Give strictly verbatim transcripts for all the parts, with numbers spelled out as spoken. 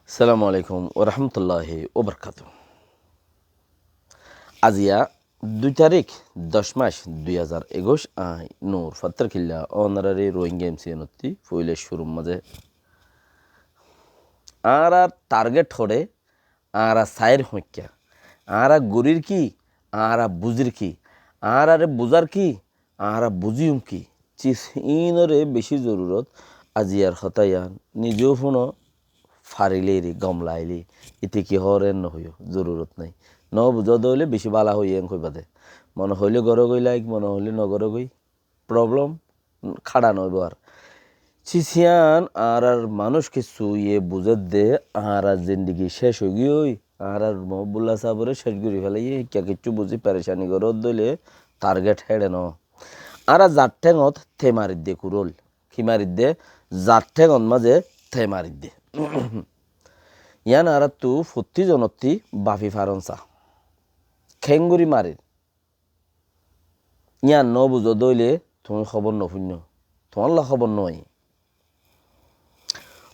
Assalamu alaikum warahmatulláhi wabarakátuhu. Aziya dui tarík, doc mac, dui házar ekuic, añí Nur Fattarkilla, ónorari Rohingya M C N ottí foila cúrur mazé. Añárar target hoçé, añára sair hoikká, añára gorír ki, añára buzír ki, añárare buzár ki, añára buzíyum ki? Sis, iínoré bicí zorurot. Aziyar hotá yián nizeu fúno, farilé eri gom lailé, ite ki hoór en nohoiyó, zorurot nái. Nobuzó de óile bicí bála hoiyé en hoibá de. Mone hoilé goró goi laik, mone hoilé nogoró goi. Problem kháça noóibo ar. Sis, yián añárar manúic kissú iye buzédde, añárar zindigi céc óigiyoi, añárar Mohibullah sábore céc gorí félaiyé, híkka kiccú buzí perecani goródde óile target héçe noó. Añára zar théngot te maridde kurol. Ki maridde? Zar théngot mazé te maridde. Yián añáráttu fottí zonottí bafi faron sa. Keéngorí marir? Yián nobuzó de óile tuñí hóbor nofúinno, tuáñlla hóbor noói.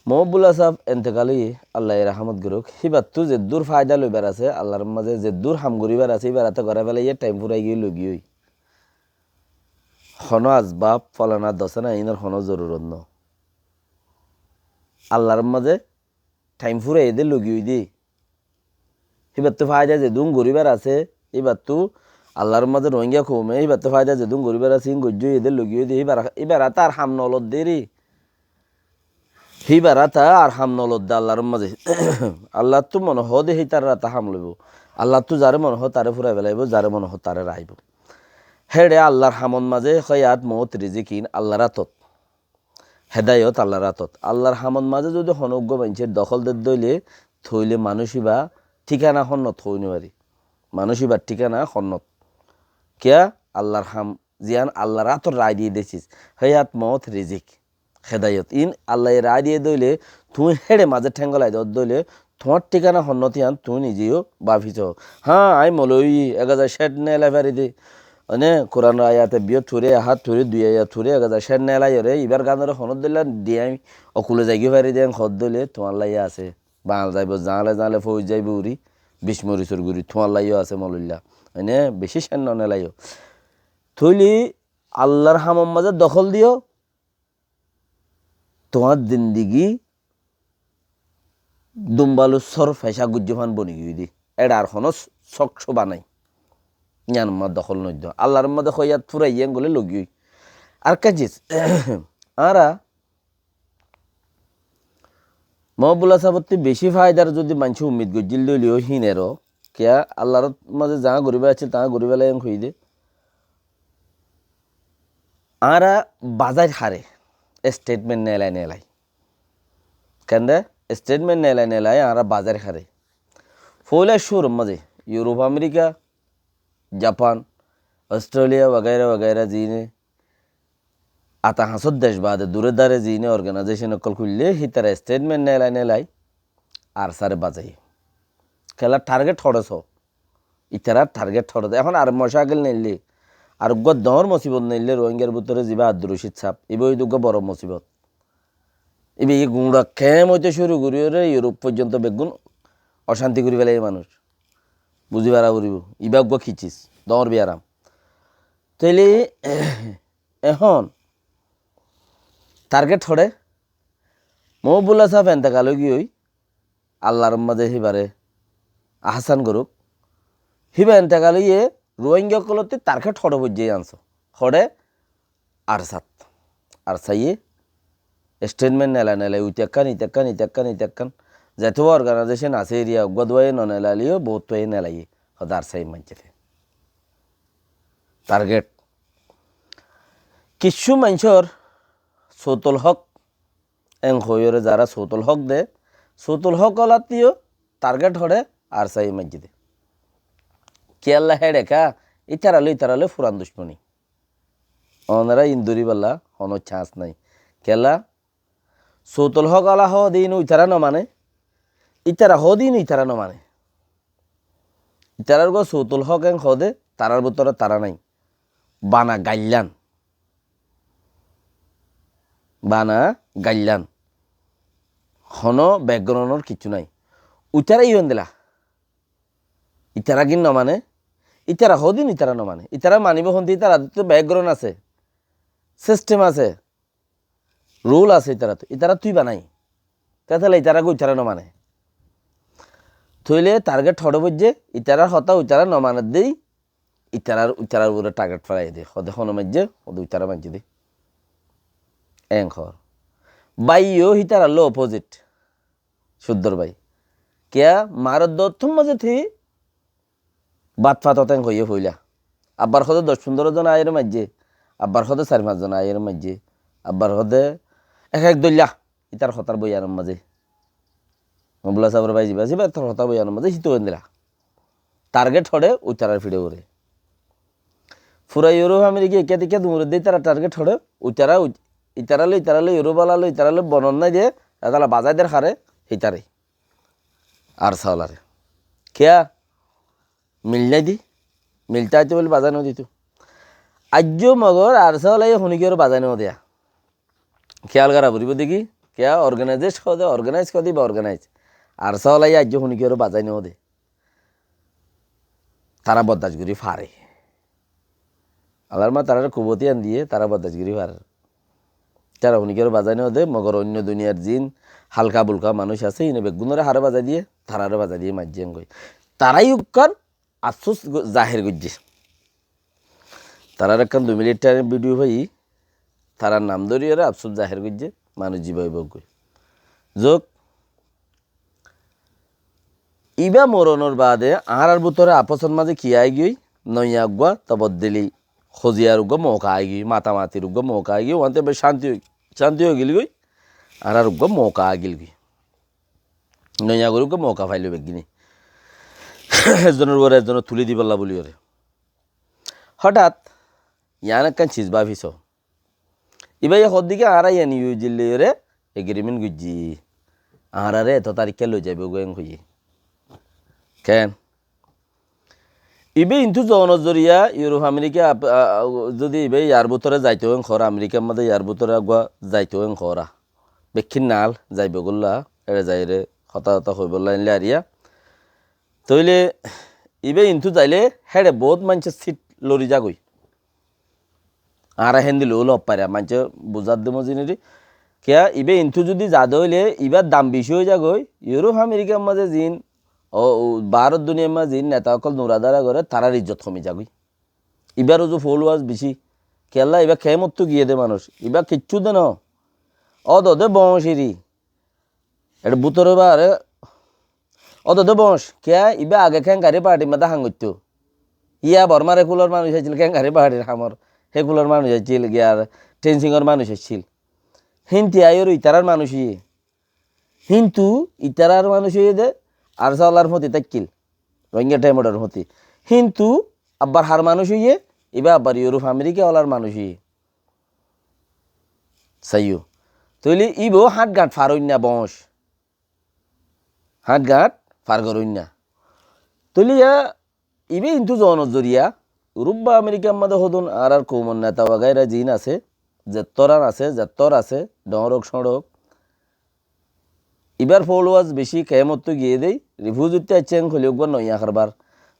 Mohibullah sáb entekal óiye, Allaye rahámot gorók. Híbattú zeddúr faida loibar asé, Allar mazé zeddúr ham goríbar asé, híbar áte gorá félaiyé, thaim fúrai giyói loigiyói. Honó asbab, folana dosana, iínor honó zorurot noó. Allar mazé thaim fúraiyé dé loigiyói dé. Híbattú faida zedún goríbar asé, híbattú Allar mazé Rohingya koume, híbattú faida zedún goríbar asé, iín goijjó ede loigiyói dé, híbar, híbar áte ar ham nolodde ri. Híbar áte ar ham nolodde Allar mazé. Allattú mone hoó dé hítarar áte ham loibó. Allattú zaré mone hoó taré fúrai félaibó, zaré mone hoó taré raibó. Héçe Allar hamot mazé hayat, moót, rizik iín Allar átot. Hedayot Allar átot. Allar hamot mazé zodi honó uggúa maincé dohól dedde óile, tóile manúic íba thíkana honnot hoói nofarí. Manúic íbar thíkana honnot. Kiyá? Allar ham, ziyán Allar átot raái diyé dé sis. Hayat, moót, rizik, hedayot. Iín Allaye raái diyé dé óile, tuñí héçe mazé théngolai dódde óile, tuáñr thíkana honnot yián tuñí nize yó báfi soó. Hañ, añí moulovi, ek házar céth neelai fari dé. Mane, Kuranor ayat biyót fore, ahát fore, dui ayat fore, ek házar céth neelai óre, ibár ganore honó dilla diyé añí okule zaigói fari dé, en hoódde óile tuáñlla yó asé. Bañl zaibó, zañle zañle fóuj zaibó uri, bic morisor guri, tuáñlla yó asé mouloilla. Mane, bicí céth noneelaiyo. Tóile Allar hamor mazé dohól diyó, tuáñr zindigi dumbalur sór fecá guijjúfan boni giyói dé. Éçe ar honó sók cóba nái. Yián mazé dohól noóiddo. Allar mazé hoiyat fúraiyé engole logiyói. Arekkán sis, añára Mohibullah sábottú bicí faidar zodi maincé ummid goijjíl dé óileyo híineró, kiyá Allar mazé zañá goríbar accíl tañá gorí félaiyé en hoiyé dé. Añára bazair haré, statement neelai neelai. Kende? Statement neelai neelai añára bazair haré. Foóila cúrur mazé Europe, America, Japan, Australia wagaira wagaira ziíne ata hañsór dec baade duré dare ziíne organization ókkol kúille, hítara statement neelai neelai ARSA re bazaiyé. Kiyólla target hoçé soó. Itarar target hoçé dé. Ehón ar mocakil neille, ar uggúa doñr mosibot neille Rohingyar bútore zibá Abdur Roshid sáb, ibá óilde uggúa boro mosibot. Ibá yí guñça kemp óite cúru goríyore Europe foijjonto beggún ocánti gorí félaiyé manúic. Buzí fara foribó. Ibá uggúa ki sis, doñr biyaram. Tóile ehón target hoçé? Mohibullah sáb entekal óigiyoi, Allar mazé híbare ahsán gorók. Híba entekal óiye Rohingya ókkolottú target hoçé foijjé yián soó. Hoçé? ARSA t. ARSA ye statement neelai neelai uite ekkán, ite ekkán, ite ekkán, ite ekkán. Zetuwa organization asé eriya uggúa duwaye noneelaileyó, boóut tuwaye neelaiyé. Hoóde ARSA ye maincé de. Target. Kiccú maincór Sóutul Hók en hoiyóre zará Sóutul Hók de, Sóutul Hók olattú yó target hoçé ARSA ye maincé de. Kiyólla héçe ká, itarallói, itarallói furan ducmoni. Onorá iín dóribolla honó chance nái. Kiyólla? Sóutul Hók ola hoóde iín ó itará nomane, itara hoóde iín ó itará nomane. Itarar uggúa Sóutul Hók en hoóde, tarar bútore tará nái. Bana gaillán. Bana gaillán. Hono background or kiccú nái. Uitará yó endilla. Itará gín no mane, itará hodin itará no mane. Itará manibó honde, itará to background asé, system asé, rule asé, itará to, itará tui banai. Tetale itará gó itará no mane. Tóile target hoçé foijje, itarar hotá itará no mane dé, itarar, itarar uore target farai dé. Hode hono maijje, hode itará maijje dé. Eén hoór. Bái yó hitarallá opposite. Cúddor bái. Kiyá marer dóttor mazé tui bát fatot eén hoiyé foila. Abbar hodé doc fundoro zon aiyóre maijje. Abbar hodé sair fañs zon aiyóre maijje. Abbar hodé ek ek dóilla. Itar hotár boyanor mazé. Mobula sabor bái ziba, ziba itar hotár boyanor mazé, híto endilla. Target hoçé, uitarar fiçe uore. Fura Europe America ekka dikka dumure de, itara target hoçé, uitara, uit-, itara loi, itara loi, Europe ala loi, itara loi bonon nai de, etala bazai der hare, hitare. Arsa olare. Kiya? Mil nai de? Mil taito boli bazai no dito. Aijjo mogor arsa olaye honi kiyore bazai no deya. Kiyal gora foribo deki, kiya organize hode, organize hode ba organize. Arsa olaye aijjo honi kiyore bazai no de. Tara bordac gori fare. Alar ma tarare kuboti an diye, tara bordac gori fare. Tara honi kiyore bazai no de, mogor oinno duniyar zin halka bulka manúc asé, ine beggúnore hare bazai diye, tarare bazai diye maijje engoi. Tarai ukkan afsus go-, zaher goijje. Tarar ekkan dui minit time video fai, tarar nam dóri ore afsus zaher goijje, manúc ziba óibo goi. Zok, iba moronor baade añárar bútore afosor mazé ki aigiyói, noiya uggúa toboddili hoziyar uggúa mouka aigiyói, matamatir uggúa mouka aigiyói, uante bes cánti ói, cánti ói gilgói, añárar uggúa mouka aigilgói. Noiya gori uggúa mouka failo beggíne. Ezonor uore ezone tuli dibolla buli ore. Hothat, yián ekkán ciz báfi so. Iba ye hoddé ki añára yián yui zilleyore agreement goijjí. Añárare eto tarikka loi zaibo goi en hoiye. Ken? Ibe intu zonor zoriya Europe America ap-, a, a, zodi ibe yar bútore zaito en hor, Americar mazé yar bútore uggúa zaito en hor. Bekkín nal zaibo golla, ere zaire hotá hotá hoibolla enle ariya. Tóile ibe intu zaile héçe bout maincór seat lori zagói. Añára héndilla loi faira, maincé buzar de mozin eri. Kiya, ibe intu zodi zade óile, ibar dam beci ói zagói. Europe Americar mazé zin, o, o, Bárot duniyar mazé zin neta ókkol nuradara gore, tarar izzot homi zagói. Ibar uzu followers beci. Kiyólla iba kemottu giye de manúc. Iba kiccú de no. Ódode boñc eri. Ere bútore bare, ódode boñc, kiya, iba age Kengari party mazé ham goitto. Iya Bormar he kulor manúc accíl, Kengari partyr hamor he kulor manúc accíl, giyar Tenzingor manúc accíl. Hintu aiyóre itarar manúc óiye. Hintu itarar manúc óiye de, arsa olar foti tákkil. Rohingya temodor foti. Hintu abbar har manúc óiye, iba abbar Europe America olar manúc óiye. Saiyo. Tóile ibo háñt gañt far óinna boñc. Háñt gañt far goróinna. Tóile ya, ibe intu zonor zoriya, Europe ba Americar mazé hodún añárar koumor neta wagaira zin asé, zettóran asé, zettór asé, dhoñr ók, cóñr ók, ibar followers beci, kemottu giye de, refugee tte aiccé en hoile uggúa noiya harbar.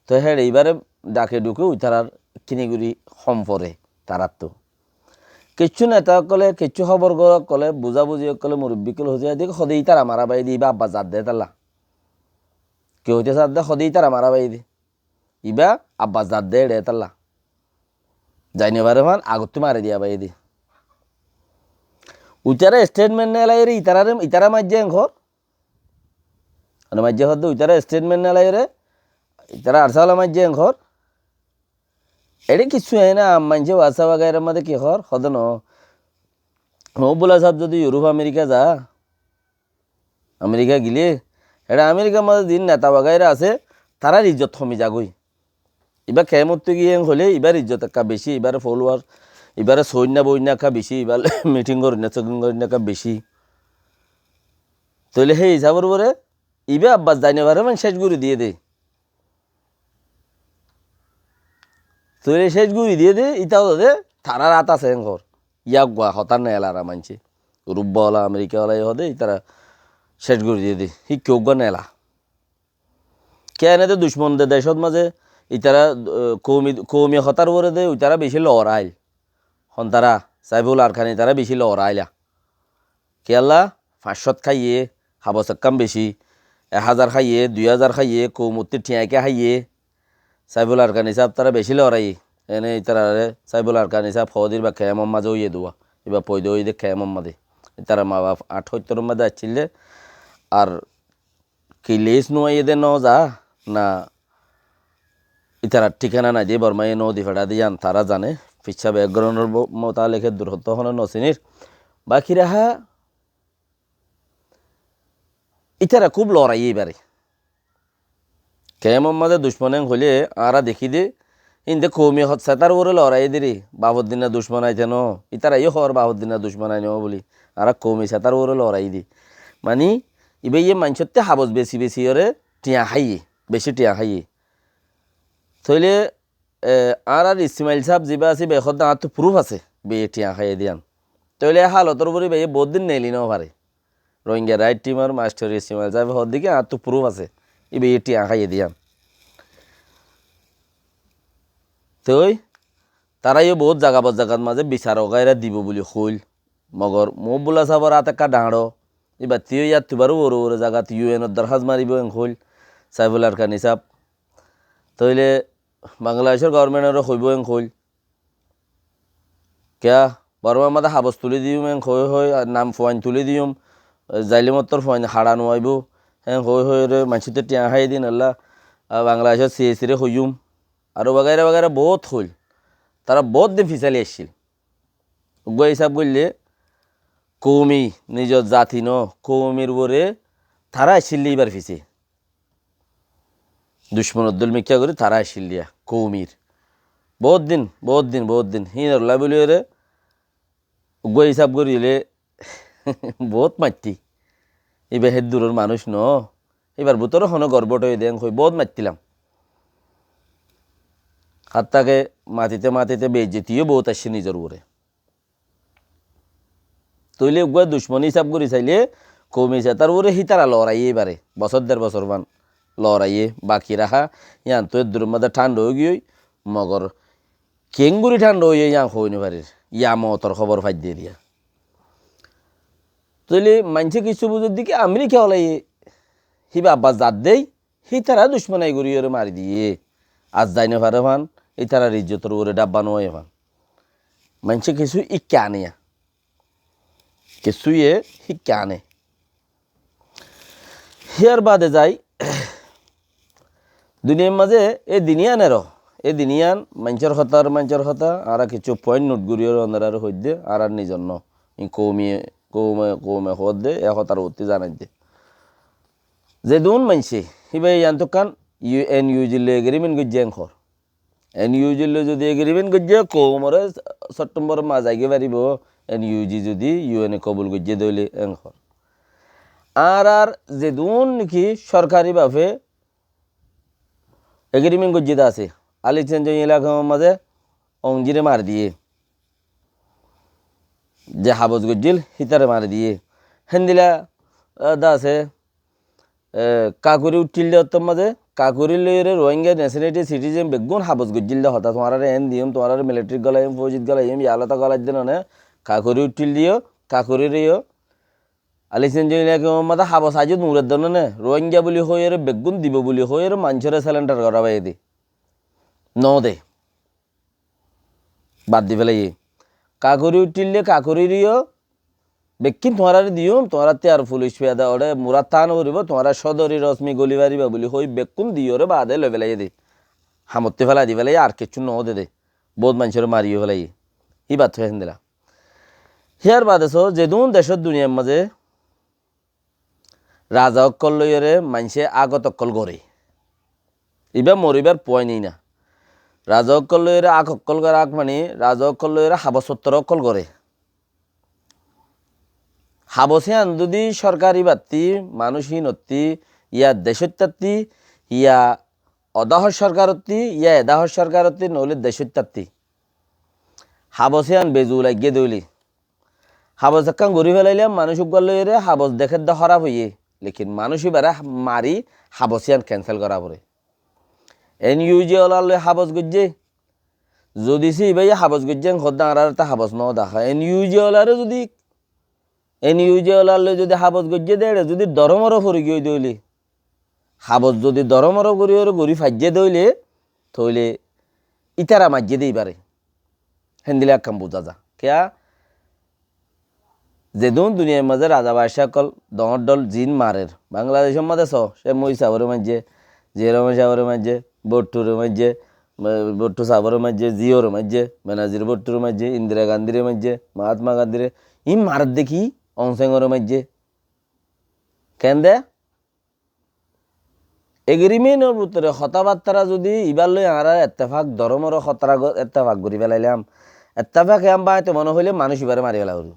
Toi héçe ibare dhake dhuke ui tarar kini gori hom fore tarattu. Kiccú neta ókkole, kiccú hóbor gor ókkole, buzabuzi ókkole, murubbi ókkole hozi adi hode itara mara bái de, iba abba zadde talla. Ki hoite sadde hode itara mara bái de. Iba abba zadde eçe talla. Zai no fare fán, agottú mari diya bái de. Uitara statement nelaire itarare, itara maijje en hor. Mane maijje hodde uitara statement nelaire, itara arsa ola maijje en hor. Eçe kissú ena am maincé WhatsApp wagaira mazé ki hor, hode no. Mobula sab zodi Europe America za, America gile, eçe Americar mazé zin neta wagaira asé, tarar izzot homi zagói. Iba kemottu giye en hoile, ibar izzot ekka beci, ibar followers, ibare soinna boinna ekka beci, ibar meeting gorinna, sokin gorinna ekka beci. Tóile hé hisabor uore, iba abba zai no fare fán céc gori diye de. Tóile céc gori diye de, ita hode tarar át asé en hor. Iya uggúa hotá nelara maincé. Europe ola, America ola hode, itara céc gorí diyé dé. Híkka uggúa nela. Kiyá ene de ducmon de decót mazé itará, eh, koumi, koumi hotár uore de uitará bicí lorail. Hontará, Saiful Arkan itará bicí loraila. Kiyólla, fañs cót háiye, habos ekkán bicí, ek házar háiye, dui házar háiye, koumottí thiañ ekká háiye. Saiful Arkan sáb tará bicí lorai. Ene itarare Saiful Arkan sáb hoódir ba kemor mazé óiye dé uwá. Iba foida óiye dé kemor mazé. Itará ma baf añçóttoror mazé accíl dé. Ar ki les nuaiyé dé no za, na itarar thíkana nai dé, Bormaye no di feçá dé yián tará zane. Fissá background or bo-, mutalik eddur hottó hone no sinir. Baki raha, itará kúb loraiyé ibare. Kemor mazé ducmon en hoilé añára dekí dé, inde koumi hot-, setar uore loraiyé dé re, bafor dinna ducmon aite no, itará yó hoór bafor dinna ducmon ai no buli, añára koumi setar uore loraiyé dé. Mani, ibaye maincótte habos besi besi ore thiañ háiye, bicí thiañ háiye. Tóile e, añárar Ismail sáb zibá asé, íbaye hoódde añáttu proof asé, íbaye thiañ háiye dé yián. Tóile e halotor uore íbaye boóut din neli no fare. Rohingya Right Team or mastor Ismail sábe hoódde ki añáttu proof asé, íbaye thiañ háiye dé yián. Toi, tará yó boóut zaga bot zagat mazé bisar wagaira dibo buli hoil. Mogor Muhibullah sábor át ekká dhañço, íbattú yó yáttu baró uore uore zagat U N or dorhás maribo en hoil, Saiful Arkan sáb. Tóile Bangladecór government ore hoibó en hoil. Kiyá, Bormar mazé habos tulí diyum en hoi hoi, ar nam fuain tulí diyum, zalimottor fuain haça no aibó, en hoi hoi ore maincótte thiañ háiye dé inolla, a, Bangladecór C S C re hoiyum. Aró wagaira wagaira boóut hoil. Tará boóut din fisali accíl. Uggúa hísab goillé, koumi, nizor zati no, koumir uore tará accíl dé íbar fisé. Ducmonor dul mikká gorí tará accíl dé yá, koumir. Boóut din, boóut din, boóut din. Híinolla buli ore, uggúa hísab goríle, boóut maittí. Íba hédduror manúic no. Íbar bútore honó gorbót óiye dé en hoi boóut maittilam. Hatta ke matite matite beizzoti yó boóut aiccé nizor uore. Tóile uggúa ducmon hísab gorí sailé, koumi setar uore hítara loraiyé íbare. Bosór der bosór fán loraiyé, baki raha, yián to eddur mazé thánda ói giyói, mogor keéngorí thánda óiye yián hoi no farir. Yá mootor hóbor faidde diya. Tóile maincé kissú buzedde ki Amerika olaye híba abbar zadde, hítara ducmonai gorí ore mari diyé. Ar zai no fare fán, ítarar izzotor uore dhabba no óiye fán. Maincé kissú híkka ane yá. Kissú ye híkka ane. Híyar bade zai, duniyair mazé e din yián ero, e din yián maincór hotá ar maincór hotá, añára kissú point note gorí ore onorare hoidde, añárar nizor no. Iín koume, koume, koume hoódde, e hotar uottí zanaidde. Zedún maincé, híba yián tukkán U-, N U G loi agreement goijjé en hoór. N U G loi zodi agreement goijjé, koumoré September maze zaigói faribó, N U G zodi U N e kobul goijjé dóile en hoór. Añárar zedún niki sorkari bafe agreement goijjé de asé, Ali Senjong elaka mazé Aung San re mari diyé. Ze habos goijjíl, hítare mari diyé. Héndilla, ah, de asé, eh, Kakuri uiththíl de ottór mazé, Kakuri loiyóre Rohingya nationality citizen beggún habos goijjíl de hotá, tuáñrare en diyum, tuáñrare militaryt golaiyum, foujit golaiyum, yalata golaidde none, Kakuri uiththíl de yó, Kakuriré yó, Ali Senjong elaka mazé habos aijjó duñredde none, Rohingya buli hoiyóre, beggún dibo buli hoiyóre, maincóre surrender gora baiyé de. No de. Bad di felaiyé. Kakuri uiththíl de Kakuriré yó, bekkín tuáñrare diyum, tuáñrattú ar fulic fiyada ore murat táno foribo, tuáñra sodori rosmi goli fariba buli hoi bekkún diyóre bade loi felaiyé de. Hamottú felai di felaiyé, ar kessú no de de. Bout maincóre mari yó felaiyé. Íba to héndilla. Híyar bade so, zedún decót duniyair mazé raza ókkol loiyóre maincé ágot ókkol goré. Íba moribar point ína. Raza ókkol loiyóre ák ókkol goré, ák mani raza ókkol loiyóre habos fottor ókkol goré. Habos hían zodi sorkar íbattí, manúic hínottí, ya decóittattí, ya odahor sorkarottí, ya edahor sorkarottí, noóile decóittattí. Habos hían bezu laiggé dóile. Habos ekkán gorí felailám, manúic uggúa loiyóre habos dekédde hóraf óiye, lekin manúic íbaré mari habos yían kensel gorá foré. En iu ji olar loi habos goijjé, zodi se íbaye habos goijjé en hoddé añáráre te habos no deká. En iu ji olare zodi, en iu ji olar loi zodi habos goijjé de, ére zodi doromoro fori giyói de óile, habos zodi doromoro gorí, gorí faijjé de óile, tóile ítara maijjé de íbaré. Héndilla ekkán buzá za. Kiyá? Zedún duniyair mazé raza baccá ókkol doóñr dhol ziín marer. Bangladecór mazé soó, Cék Mujib sabóre maijjé, Ziyar Rahman sabóre maijjé, Bhuttóre maijjé, Bhutto sabóre maijjé, Ziyore maijjé, Benazir Bhuttóre maijjé, Indira Gandhire maijjé, Mahatma Gandhire, iín marer de ki, Aung San ore maijjé. Keén de? Egrimentor bútore hotábattára zodi ibár loi añára ettefak, doromor hotára go-, ettefak gorí felailam, ettefak yián báñgito mone hoilé manúic ibáre mari fela foribo.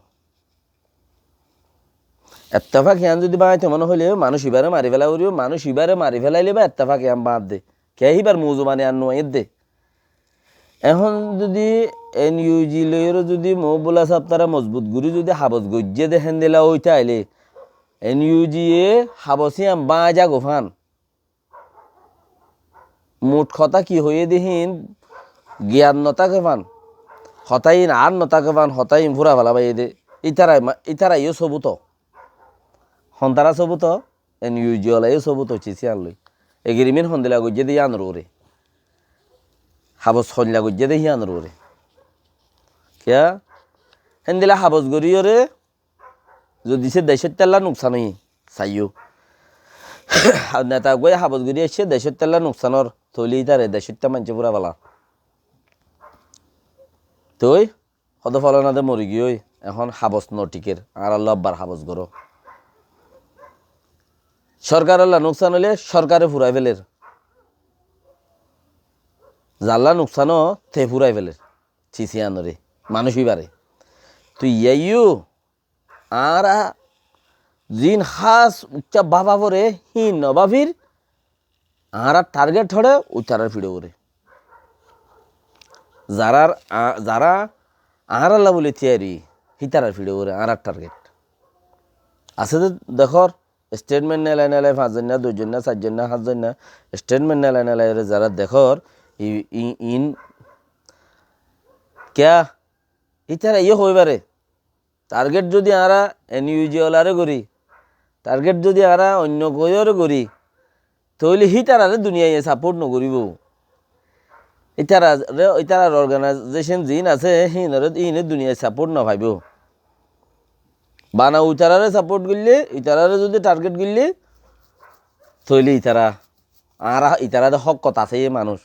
Ettefak yián zodi báñgito mone hoilé manúic ibáre mari fela foribo, manúic ibáre mari felailé ba ettefak yián báñgde. Kiyá híbar mozubani ar nuaiyér de. Ehón zodi en iu ji loiyóre zodi Mohibullah sáb tará mozbut gorí zodi habos goijjé de héndilla óite ailé, en iu ji ye habos yían báñgi zagói fán. Mut hotá ki hoiyé de híin giyan no táke fán. Hotá híin ar no táke fán, hotá híin fúra fela faiyé de. Ítara ma-, ítara yó sóbut. Hon tará sóbut? En iu ji ola yó sóbut óiye siyán loi. Egrimen hondilla goijjé de yíanor uore. Habos hondilla goijjé de yíanor uore. Kiyá? Héndilla habos goríyore zodi se decóttalla nuksan óiye, saiyó. Neta uggúa habos gorí aiccé decóttalla nuksan ór, tóile ítare decótta maincé fúra fela. Toi Hóde fólana de mori giyói, ehón habos no thiker, añárar loi abbar habos goró. Sorkarolla nuksan óile sorkare furai feler. Zalla nuksan ó, te furai feler. Sisiyanore, manúic ibáre. Toi iyá yó, añára ziín hás uccá báfa foré, híin no báfir, añárar target hoçé, uitarar fiçe uore. Zarar, a-, zara añáralla buli tiyari, hítarar fiçe uore añárar target. Asé de dekór, statement nelai nelai, fañs zonna, dui zonna, sair zonna, hát zonna, statement nelai nelai ore zara dekór, i-, i-, in, kiyá, ítara iyó hoi fare. Target zodi añára en iu ji olare gorí, target zodi añára oinno koiyóre gorí, tóile hítarare duniyaiye support no goríbo. Ítarare, ítarar organization ziín asé, híinore, híine duniyai support no faibo. Bana uitarare support goillé, itarare zodi target goillé, tóile itara, añára, itara de hókkot asé ye manúic.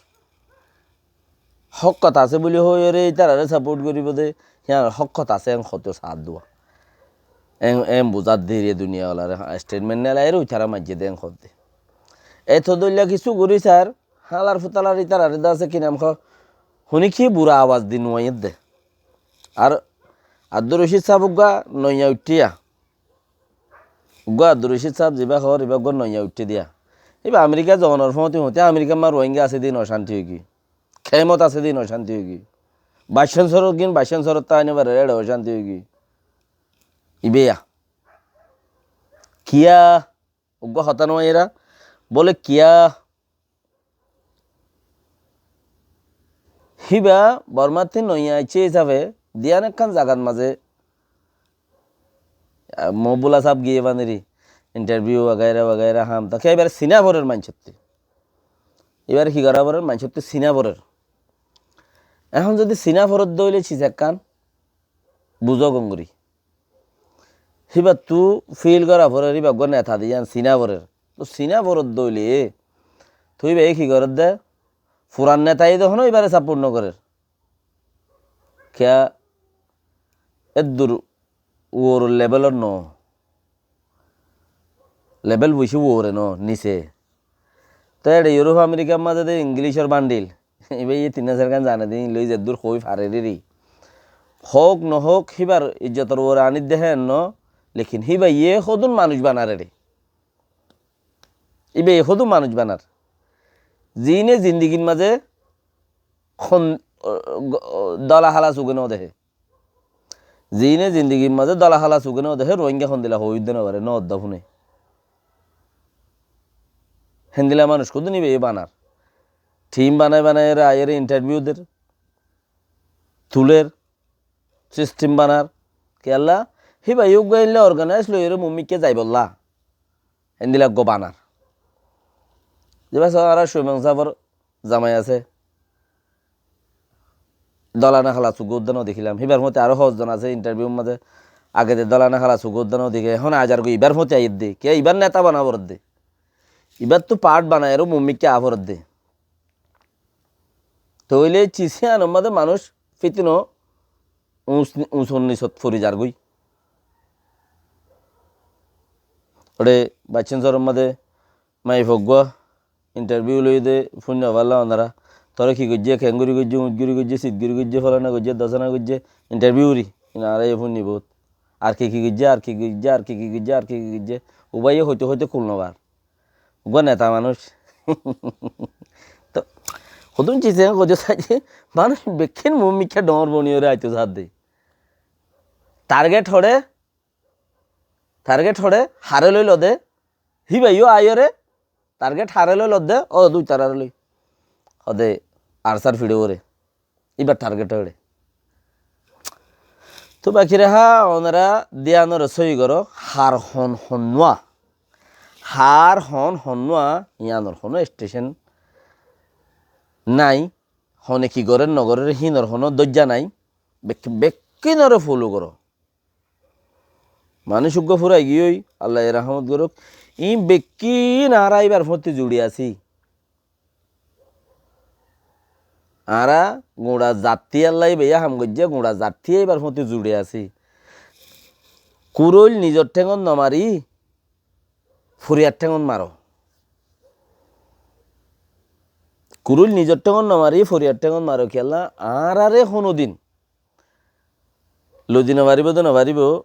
Hókkot asé buli hoiyóre itarare support goríbo de, híyan hókkot asé en hoto saát dua. En, en buzá de re duniya oláre, statement nelaiyóre uitara maijjé de en hoó de. Eto dóilla kissú gorí sar, hálar futalar itarare de asé ki nam hoó, huni ki bura abas di nuaiyér de. Ar Abdur Rocid sáb uggúa noiya uiththé ya. Uggúa Abdur Rocid sáb zibá hoór, ibá uggúa noiya uiththé diya. Ibá Amerika zonor fóñti fóñti Amerikar ma Rohingya asé de ín ocánti óigiyoi. Kemot asé de ín ocánti óigiyoi. Baccán sorot gin, baccán sorot táine bare, éçe ocánti óigiyoi. Ibá ya. Kiyá? Uggúa hotá no aiyéra. Bóle kiyá? Híba Bormattú noiya aiccé hísafe, diyan ekkán zagat mazé, ah, Mohibullah sáb giyé faniri, interview wagaira wagaira ham. Tóile íbar sina forer maincóttu. Íbar ki gorá forer maincóttu sina forer. Ehón zodi sina forer dóile sis ekkán, buzó gongori. Híbattu feel gorá forer, híba uggúa neta de yían sina forer. Tóu sina forer dóile, tóu híbaye ki gorer de? Furan netaye de honó híbare support no gorer. Kiyá eddur uor levelor no. Level beci uore no, nise. Te éçe Europe Amerikar mazé de Englishor bandil. Íba ye tin sar gán zane de, ín loi zeddur hoi fare riri. Houk no houk, híbar ijjotor uore anir de hé no, lekin híbaye hodún manúic banar éçe. Íbaye hodún manúic banar. Ziíne zindigir mazé hon-, dola hala suge no dehe. Ziíne zindigir mazé dola hala suge no dehe, Rohingya hondilla hoi uddé no fare, no udda fune. Héndila manúic hodún íbayó banar. Thim banai banai ere aiyére intarviu der, tuler, sistem banar. Kiyólla, híbayó uggúa éilla organais loiyóre muúmikká zaibolla. Héndila uggúa banar. Zibá só añára Cúimang sáfor zamai asé. Dóla né hala sugódda no dekílam. Híbar fúañti aró hozzon asé intarviur mazé. Agede dóla né hala sugódda no deké. Ehón aizar goi ibár fúañti aiyédde. Kiyá ibár neta bana foredde. Ibár tú paáth banaiyóre muúmikká aá foredde. Tóile cis híyanor mazé manúic fítino uñs-, uñsor nisot fori zargói. Óre Baccén Soror mazé maiyafua uggúa intarviu loiyé dé, fúinno fálla onora. Toré ki goijjé, keéngori goijjé, uñcgori goijjé, sitgori goijjé, fólana goijjé, dosana goijjé, intarviu ri. Iín añára yó fúinni boóut. Ar ki ki goijjé, ar ki goijjé, ar ki ki goijjé, ar ki ki goijjé. Ubáiye hoité hoité kul no far. Uggúa neta manúic. Tó, hodún cis eén hoité saidé, manúic bekkín muúmikká dhoóñr boniyóre aitó saádde. Target hoçé, target hoçé, haré loi lodé, híbayó aiyóre, target haré loi lodé, ó dui tarare loi. Hodé arsár fiçóre. Íbar target óre. Tó bakire há, onora diyanore sóiyi goró, hár hon honnúa. Hár hon honnúa, iyanor honó estecen nái, hone ki gorér nogorér híinor honó dóijja nái, bek-, bekkínore folo goró. Manúic uggúa furai giyói, Allaye rahámot gorók. Iín bekkín añára íbar fúañti zuçi así. Añára guñça zattí Allaye beiyá ham goijjé, guñça zattí íbar fúañti zuçi así. Kuróil nizor théngot no mari, foriyar théngot maro. Kuróil nizor théngot no mari, foriyar théngot maro. Kiyólla añárare honódin lodi no faribóu de no faribóu.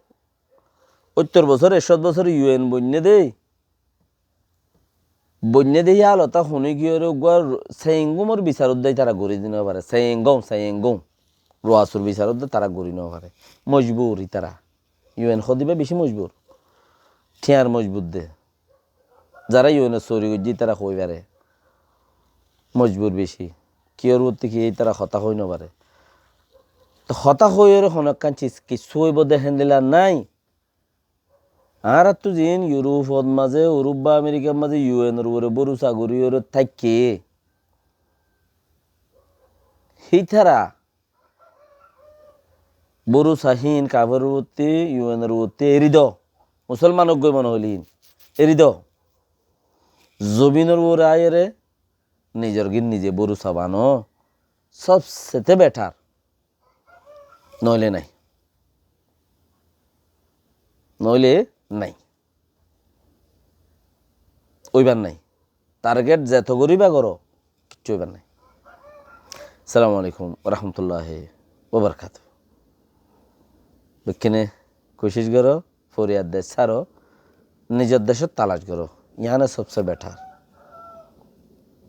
Óttor bosór, ekcót bosór U N boinné dé. Boinné dé híyalot honókiyóre uggúa Sengumor bisar uddá ítara gorí di no fare. Sengum, Sengum. Ruasur bisar uddá tará gorí no fare. Mojbur ítara. U N hodibá bicí mojbur. Thiañr mojbur de. Zará U N or sóri goijjé ítara hoi fare. Mojbur bicí. Kiyór uottí ki ítara hotá hoi no fare. Tó hotá hoiyóre honókkan cis kissú óibo de héndila nái. Añáráttu ziín Yurufot mazé, Urup ba Amerikar mazé U N or uore bórusa goríyore táikke, hítara bórusa híin kaferor uottí, U N or uottí eri do. Musolman óggoi mone hoilé híin eri do. Zobinor uore aiyóre nizor gín nize bórusa bano, sobsete betar. Noóile nái. Noóile nái. Óibar nái. Target zeto goríba goró, kiccú óibar nái. Assalamu alaikum warahmatulláhi wabarakatuhu. Bekkúne kucíc goró, foriyar dec sáro, nizor decót talac goró. Yiáne sobse betar.